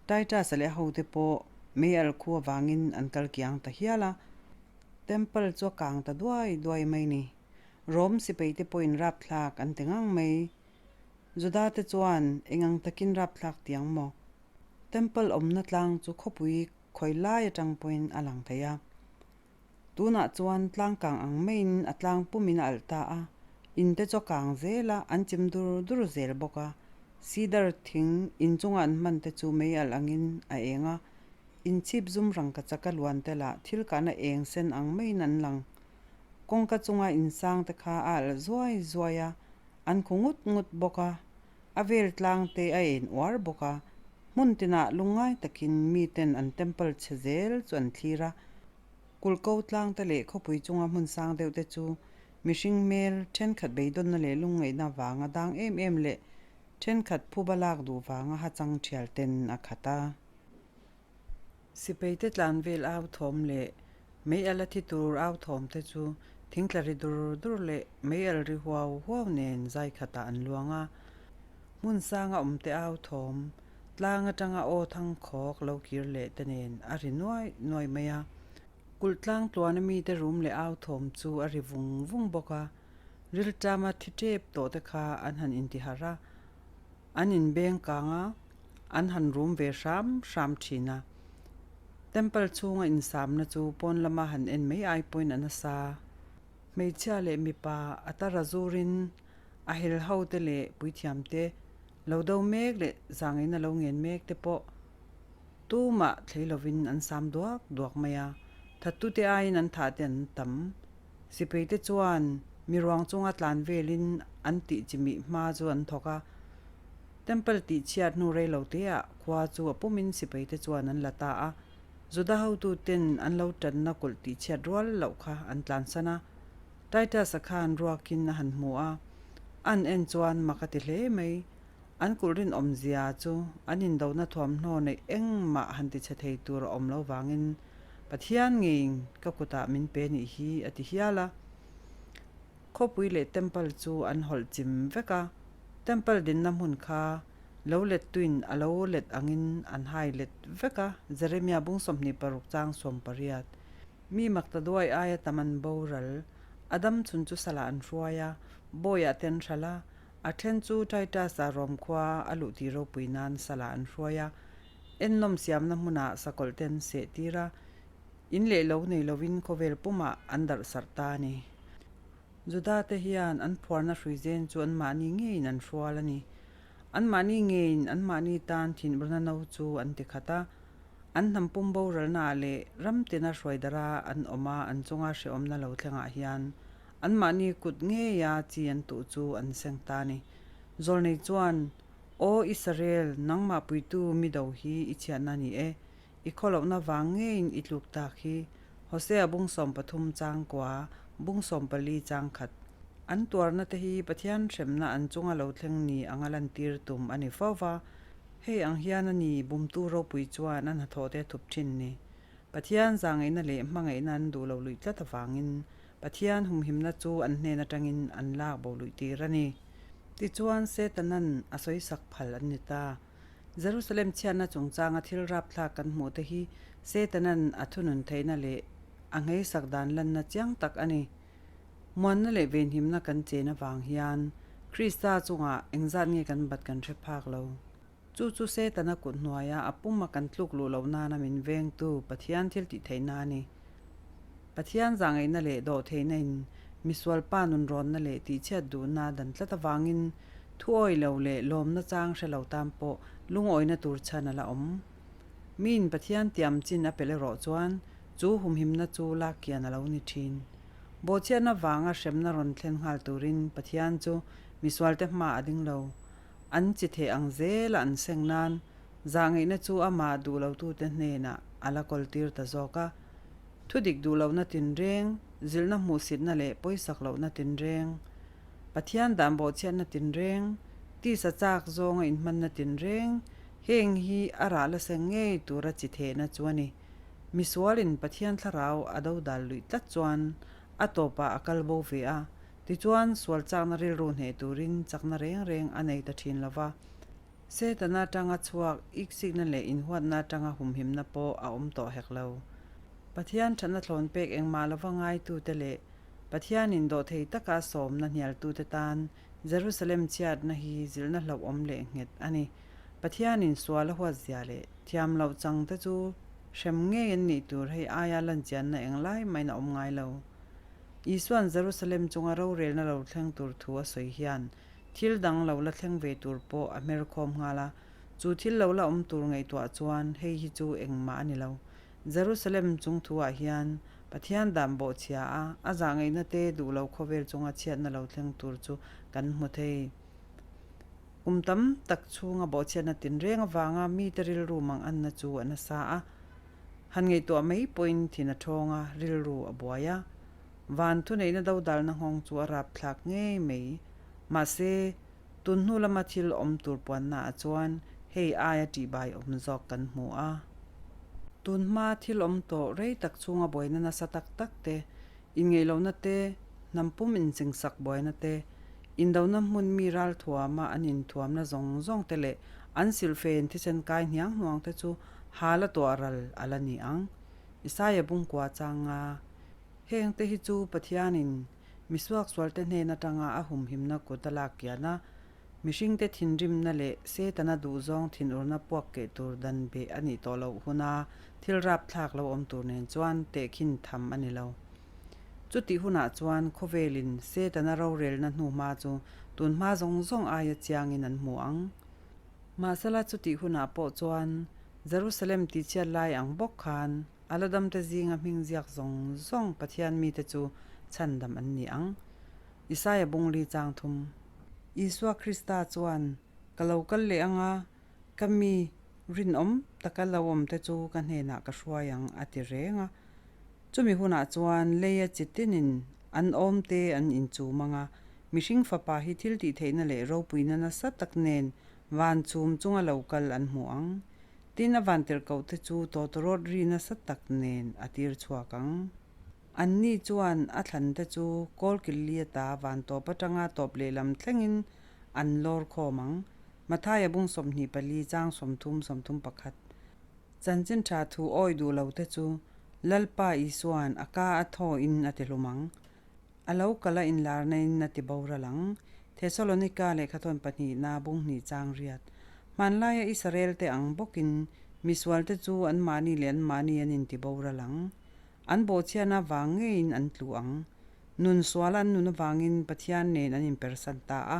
Titus-a leh a hote pawh mei alh khu avangin an kal kiang ta hial a, Temple chu a kang ta duai duai mai ni. Rom sipaite pawhin rapthlak an ti ngang mai. Juda-te chuan eng ang takin rapthlak ti ang maw? Temple awmna tlang chu khawpui khawi lai atang pawhin a lang thei a. Tunah chuan tlang kang ang maiin a tlang pumin a alh ta a, in te chu a kang zel a, an chim dur dur zel bawk a. Cedar thing in chunga an hman te chu mei alh angin a eng a, in chhip zum rangka chaka luan te lah thil kahna eng sen ang maiin an lang. Kawngka chunga insang te kha a alh zuai zuai a, an khu ngut ngut bawk a, a vel tlang te a en uar bawk a, hmun tinah lungngai takin miten an temple chhe zel chu an thlir a, kulhko tlang te leh khawpui chunga hmun sang deuh te chu mihring hmel thenkhat beidawnna leh lungngaihna vanga dang em em leh thenkhat phuba lak duh vanga hachang thial ten a khat a. Sipaite tlan vel au thawm leh mei al a thi tur au thawm te chu thingtla ri dur dur leh mei al ri huau huau nen zai khatah an luang a. Hmun sanga awm te au thawm, Tlang atanga aw thang khawk lo kir leh te nen a ri nuai nuai mai a. Kulh tlang tluana mite rum leh au thawm chu a ri vung vung bawk a. Rilṭama thi ṭep tawh te kha an han intiharh a, an inbeng kang a, an han rum ve hram hram ṭhin a. Temple chhunga insamna chu pawn lama han en mai ai pawhin a nasa. Hmeichhia leh mipa a tara zurin a hel ho te leh puithiam te lo do mek leh zangaina lo ngen mek te pawh tumah thlei lovin an sam duak duak mai a, thattute aiin an thah te an tam. Sipai te chuan mi ruang chunga tlan velin an tih chimih hma chu an thawk a, Temple tih chhiat hnu rei lo teah khua chu a pumin sipai te chuan an la ta a, Juda hotuten an lo tanna kulh tih chhiat rual loh kha an tlansan a. Titus-a khan ruakin a han hmu a, an en chuan mak a ti hle mai. An kulh rinawmzia chu an indona thuamhnaw neih engmah han ti chhe thei tur a awm lo vangin Pathian ngeiin ka kutah min pe nih hi a ti hial a. Khawpui leh Temple chu an hawlh chim vek a, Temple dinna hmun kha lo let tuin a lo let angin an hai let vek a, Jeremia bung 26 chang 18. Mi makta duai aia tam an boral. A dam chhun chu salah an hruai a, bawiah te an hralh a, a then chu Titus-a Rom khua a luh tih ropui nan salah an hruai a, ennawm siamna hmunah sakawlh te an seh tir a, in leh lo nei lovin khawvel pumah an darh sarh ta a ni. Juda te hian an phuarna hruizen chu anmahni ngeiin an hrual a ni. Anmahni ngeiin anmahni tan thinurna no chu an ti khat a, an hnam pum boralnaah leh ram tina hruaidara an awm a an chunga hrehawmna lo thlengah hian anmahni kut ngeia chi an tuh chu an seng ta a ni. Zawlnei chuan, Aw Israel, nangmah puitu mi do hi i chhiatna a ni e, i khawlohna vang ngeiin i tluk tak hi, Hosea bung 13 chang kua, bung 14 chang khat. An tuarna te hi Pathian hremna an chunga lo thleng ni anga lantir tum a ni fo va, hei ang hian a ni bumtu ropui chuan a hnathawh te a thup thin ni. Pathian zahngaihna leh hmangaihna an duh lo luih tlat avangin Pathian humhimna chu an hnen atangin an lak bo luih tir a ni. Tichuan Setanan a sawisak phal an ni ta. Jerusalem chhiatna chungchanga thil rapthlak kan hmuh te hi Setanan a thunun theihna leh a ngheisak dan lanna chiang tak a ni. Muanna leh venhimna kan chen avang hian Krista chungah engzat nge kan bat kan hre phak lo. Chu chu Setana kut hnuaia a puma kan tluk luh loh nana min vengtu Pathian thil tih theihna a ni. Pathian zahngaihna leh dawhtheihna in misual pa nunrawnna leh tihchhiat duhna dan tlat avangin Thuawi lo leh lawmna chang hre lo tan pawh lungawina tur chhan a la awm. Miin Pathian tiam chin a pelh erawh chuan chu humhimna chu lak kian a lo ni thin. Bawhchhiatna vanga hremna rawn thlen nghal turin Pathian chu misualte hma a ding lo. An chi theh ang zela an seng nan zahngaihna chu amah duh lotute hnenah a la kawltir ta zawk a. Thudik duh lohna tinreng, zilhna hmuhsitna leh pawisak lohna tinreng, Pathian dan bawhchhiatna tinreng, tisa chak zawnga inhmanna tinreng, heng hi a rah la seng ngei tura chi thehna chu a ni. Misualin Pathian thlarau a do dal luih tlat chuan a tawpah a kal bo ve a, tichuan sual chakna rilru hneh turin chakna reng reng a nei ta thin lo va. Setana atanga chhuak iksikna leh inhuatna atanga humhimna pawh a awm tawh hek lo. Pathian thatna thlawn pek engmah lova ngaitute leh Pathianin dawhthei taka sawmna hnialtute tan Jerusalem chhiatna hi zilhna hlauhawm leh nghet a ni. Pathianin sual a huatzia leh thiam loh changte chu hrem ngei an nih tur hei aia lanchianna englai main a awm ngai lo. Isua'n Jerusalem chunga rorelna lo thleng tur thu a sawi hian thil dang lo la thleng ve tur pawh a hmerkhawm nghal a, chu thil lo la awm tur ngaihtuah chuan hei hi chu engmah a ni lo. Jerusalem chung thuah hian Pathian dan bawhchhia a, a zahngaihna te duh lo khawvel chunga chhiatna lo thleng tur chu kan hmu thei. Kum tam tak chhunga bawhchhiatna tinreng avanga mite rilru manganna chu a nasa a, han ngaihtuah mai pawhin thin a thawng a, rilru a buai a. Van thuneihna dodalna nghawng chu a rapthlak ngei mai. Mahse, tun hnu lama thil awm tur puanna ah chuan hei aia ṭihbai awm zawk kan hmu a. Tun hma thil awm tawh rei tak chhunga buaina nasa tak tak te, inngeihlohna te, hnam pum inchingsak buaina te, indona hmun mi ralthuama an inthuamna zawng zawng te leh An silhfen thisen kai hniang hnuang te chu hal a tuah ral a la ni ang. Isaia bungkua changa heng te hi chu Pathianin misuaksualte hnen atanga a humhimna kut a lak kian a, mihringte thinrimna leh Setana duhzawng thinurna puak keh tur dan beh a nih tawh loh huna thil rapthlak lo awm tur nen chuan tehkhin tham a ni lo. Chutih hunah chuan khawvelin Setana rorelna hnuhma chu tunhma zawng zawng aia chiangin an hmu ang. Mahsela chutih hunah pawh chuan Jerusalem tihchhiat lai ang bawk khan a la damte zinga hming ziak zawng zawng Pathian mite chu chhandam an ni ang. Isaia bungli chang thum. Isua Krista chuan, Ka lo kal leh ang a, ka mi rinawm taka lo awmte chu ka hnenah ka hruai ang, a ti reng a. Chumi hunah chuan leia chi tinin an awmte an inchum ang a, mihring fapa hi thil tihtheihna leh ropuina nasa tak nen van chum chunga lo kal an hmu ang. Tin, a vantirhkohte chu tawtawrawt ri nasa tak nen a tir chhuak ang. Anni chuan a thlante chu kawlkil li ata van tawp atanga tawp lehlam thlengin an lawr khawm ang. Mathaia bung 24 chang 30 31. Chanchin tha thu awi duh lo te chu Lalpa Isua'n a ka a thawin a ti hlum ang. A lo kal a inlarna in a ti boral ang. Thesalonika lehkhathawn pahnihna bung hnih chang riat. Hmanlaia Israel te ang bawkin misual te chu anmahni leh anmahni an inti boral ang. An bawhchhiatna vang ngeiin an tlu ang. Nun sual an nun avangin Pathian nen an inpersan ta a.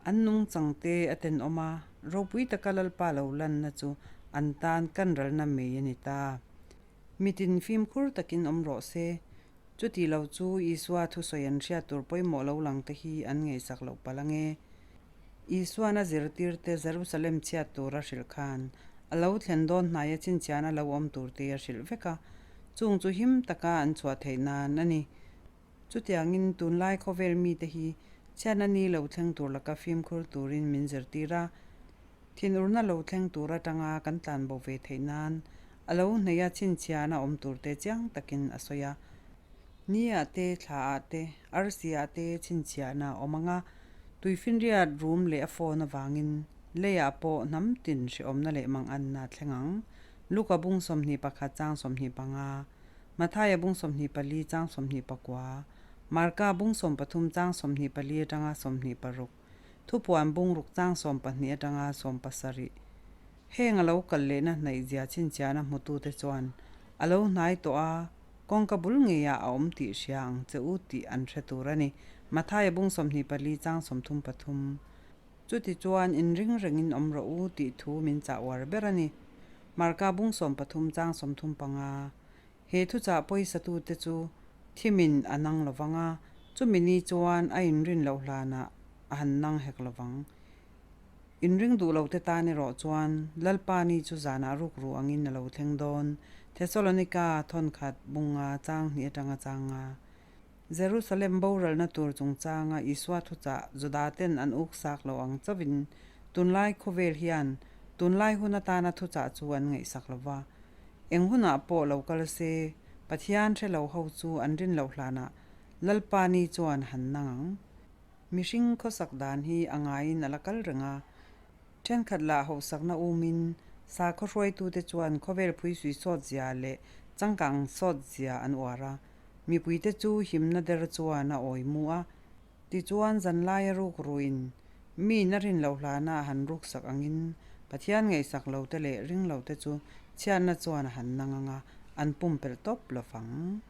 An nungchang te a tenawm a, ropui taka Lalpa lo lanna chu an tan kan ralna mai a ni ta. Mitin fimkhur takin awm rawh se. Chuti lo chu Isua thusawi an hriat tur pawimawh lo lang te hi an ngaihsak loh palh ange. Isuan a zirtirte Jerusalem chhiat tur a hrilh khan a lo thlen dawn hnaia chhinchhiahna lo awm tur te a hrilh vek a, chung chu him taka an chhuah theih nan a ni. Chutiangin tunlai khawvel mite hi chhiatna ni lo thleng tur laka fimkhur turin min zirtir a, thinurna lo thleng tur atanga kan tlanbo ve theih nan a lo hneia chhinchhiahna awm turte chiang takin a sawi a. Ni-ah te, thla-ah te, arsi-ah te chhinchhiahna a awm ang a, tuifinriat rum leh a phone avangin leiah pawh hnam tin hrehawmna leh manganna a thleng ang. Luka bung 21 chang 25. Mathaia bung 24 chang 29, Marka bung 13 chang 24 atanga 26, Thupuan bung ruk chang 12 atanga 17. Heng a lo kal lehna hnaihzia chhinchhiahna hmutute chuan a lo hnai tawh a, kawngka bul ngeiah a awm tih hria ang che u tih an hre tur a ni. Mathaia bung 24 chang 33. Chutichuan inring rengin awm rawh u tih thu min chah uar ber a ni. Marka bung 13 chang 35. He thuchah pawisatute chu thimin a nang lo vang a, chumi ni chuan a inrin loh hlanah a han nang hek lo vang. Inring duh lote tan erawh chuan Lalpa ni chu zanah rukru angin a lo thleng dawn. Thesalonika thawnkhat bunga chang hnih atanga chang nga. Jerusalem boralna tur chungchanga Isua thuchah Judaten an uksak lo ang chauhin tunlai khawvel hian tunlai hun atana thuchah chu an ngaihsak lo va. Eng hunah pawh lo kal se, Pathian hre lo ho chu an rin loh hlanah Lalpa ni chuan han nang ang. Mihring khawsak dan hi a ngaiin a la kal reng a. Thenkhat lah hauhsakna umin sakhaw hruaitute chuan khawvel phuisui sawt zia leh changkang sawt zia an uar a. Mipuite chu himna der chuan a awi mu a, tichuan zanlaia ruk ruin miin a rin loh hlana a han ruksak angin Pathian ngaihsak lote leh ring lote chu chhiatna chuan a han nang ang a, an pumpelh tawp lo vang.